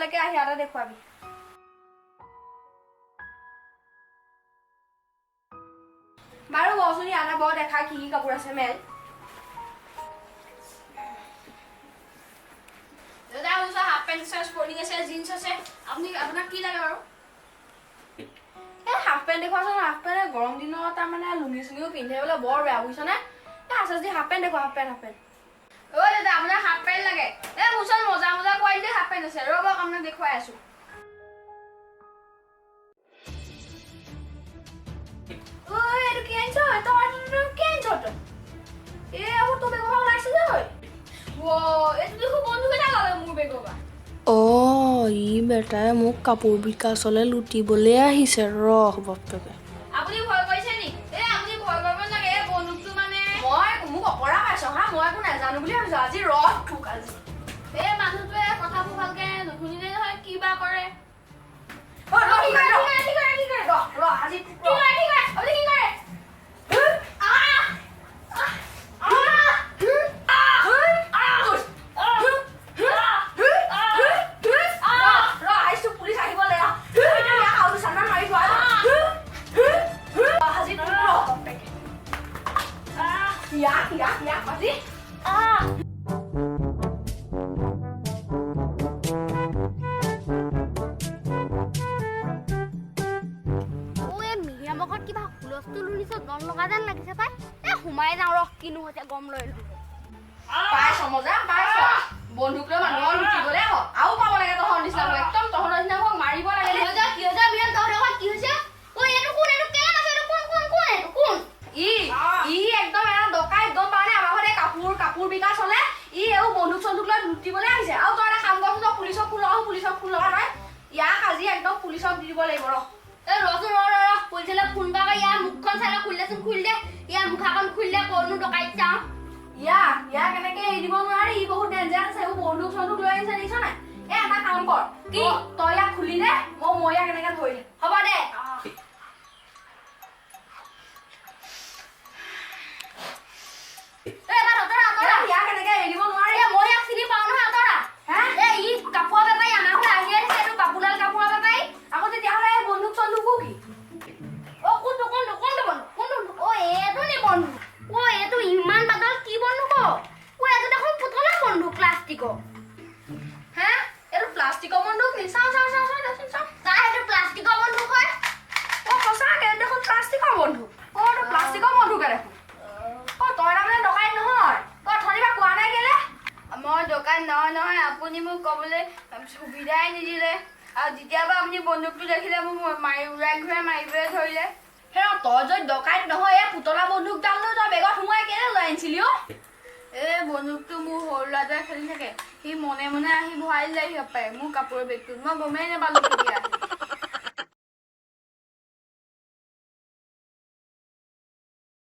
দোকানলৈকে আহি ইয়াতে দেখুৱাবি। বাৰু বচোন, ইয়াতে বৰ দেখা কি কি কাপোৰ আছে মেল। দাদা, মোৰ ওচৰত হাফ পেণ্ট আছে, স্পৰ্টিং আছে, জিন্স আছে। আপোনাক কি লাগে বাৰু? এই হাফ পেণ্ট দেখুৱাচোন। হাফ পেণ্ট গৰম দিনত তাৰমানে লুঙি চুঙিও পিন্ধে বোলে বৰ বেয়া, বুজিছনে? এই আছে যদি হাফ পেণ্ট দেখুৱা, হাফ পেণ্ট, হাফ পেণ্ট। অ দাদা, আপোনাক হাফ পেণ্ট লাগে? এই মোৰ ওচৰত মজা মজা কোৱালিটিৰ হাফ পেণ্ট আছে, ৰ'ব আপোনাক দেখুৱাই আছো। ঐ, এইটো কি আনিছ? তই এইটো কি আনিছ তই? এই আকৌ তোৰ বেগৰ পৰা ওলাইছে যে ঐ। এইটো দেখোন বন্ধুক এটা ল'লে মোৰ বেগৰ পৰা। অ, ই বেটাই মোক কাপোৰ বিকাশলৈ লুটিবলৈ আহিছে, ৰহ বাপেকে। আপুনি ভয় কৰিছে নি? এই আপুনি ভয় কৰিব নালাগে, এই বন্দুকটো মানে মই মোক অকৰা পাইছ হা? মই একো নাজানো বুলি ভাবিছো। আজি ৰহ তোক আজি। এই মানুহটোৱে কথাবোৰ ভালকে নুশুনিলে নহয়, কি বা কৰে। অ, ৰ, কি কৰে, ৰ। কি কৰে, কি কৰে? ৰ, ৰ, আজি তোক কি ৰ। কৰে, কি কৰে? আপুনি কি কৰে? আহ! আহ! ৰ, আহিছো, পুলিচ আহিব লাগে। আৰু চানা মাৰি থোৱা। আজি তোক ৰ বাপেকে। ইয়াক ইয়াক ইয়াক আজি। আহ! অ, এই মিৰিয়ামৰ ঘৰত কিবা হুলস্থুল শুনিছ, দন লগা যেন লাগিছে পাই। এ সোমাই যাওঁ ৰহ, কিনো হৈছে গম লৈ লওঁ। পাইছ মজা পাইছ, বন্দুক লৈ মানুহক লুটিবলে আহ। আৰু পাব লাগে তহঁতৰ নিচিনা লোক। একদম তহঁতৰ নিচিনা লোকক মাৰিব লাগে। কি হৈছে, কি হৈছে মিৰিয়াম, তহঁতৰ ঘৰত কি হৈছে? ঐ, এইটো কোন? এইটো কেলে আছে? এইটো কোন, কোন, কোন, এইটো কোন? ই ই একদম এটা ডকাইত, গম পাৱ নে? আমাৰ ঘৰত এই কাপোৰ কাপোৰ বিকা চলে। ই এইবোৰ বন্দুক চন্দুক লৈ লুটিবলৈ আহিছে। আৰু তই এটা কাম কৰচোন, তই পুলিচক ফোন লগাচোন, পুলিচক ফোন লগা নাই। ইয়াক আজি একদম পুলিচক দি দিব লাগিব, ৰ। এই ৰচোন, ৰ ৰ ৰ, পুলিচলৈ ফোন এটা কৰ। ইয়াৰ মুখখন চাই লওঁ, খুলি দেচোন, খুলি দে, ইয়াৰ মুখাখন খুলি দে, ক'নো ডকাইত চাওঁ। ইয়াক ইয়াক এনেকে এৰি দিব নোৱাৰি, ই বহুত ডেঞ্জাৰ আছে। এইবোৰ বন্দুক চন্দুক লৈ আহিছে, দেখিছ নাই? এ এটা কাম কৰ। কি? তই ইয়াক খুলি দে, মই ইয়াক এনেকে ধৰি দিম। হ'ব দে। এই এবাৰ আঁতৰা, আঁতৰা। ইয়াক এনেকে এৰি দিব নোৱাৰি। এ মই ইয়াক চিনি পাওঁ নহয়, আঁতৰা। হে? এ ই কাপোৰৰ বেপাৰী, আমাৰ ঘৰত আহিয়ে থাকে, এইটো বাবুলাল কাপোৰৰ বেপাৰী। আকৌ তেতিয়াহ'লে এই বন্দুক চন্দুকো কি? অ, কোনটো, কোনটো, কোনটো বন্ধু, কোনটো? অ, এইটো নি বন্ধু? অ, এইটো ইমান পাতল কি বন্ধু ক? অ, এইটো দেখোন পুতলা বন্ধু, প্লাষ্টিকৰ। হে, এইটো প্লাষ্টিকৰ বন্দুক নি? চাওঁ চাওঁ চাওঁ চাওঁ, দেচোন চাওঁ। তাৰ সেইটো প্লাষ্টিকৰ বন্ধু হয়। অ, সঁচাকে দেখোন প্লাষ্টিকৰ বন্ধু। অ, এইটো প্লাষ্টিকৰ বন্ধুকে দেখোন। অ, তই তাৰমানে ডকাইত নহয়? তই অথনিৰ পৰা কোৱা নাই কেলে? মই দোকান নহয় নহয়, আপুনি মোক ক'বলৈ সুবিধাই নিদিলে। আৰু যেতিয়াৰ পৰা আপুনি বন্দুকটো দেখিলে মোক মাৰি উৰাই ঘূৰাই মাৰিবলৈ ধৰিলে। হে, তই যদি ডকাইত নহয়, এই পুতলা বন্দুকডালনো তই বেগত সোমোৱাই কেলে লৈ আনিছিলি অ? এই বন্দুকটো মোৰ সৰু ল'ৰাটোৱে খেলি থাকে, সি মনে মনে আহি ভৰাই দিলে সি পাৰে মোৰ কাপোৰৰ বেগটোত, মই গমেই নাপালো কেতিয়া।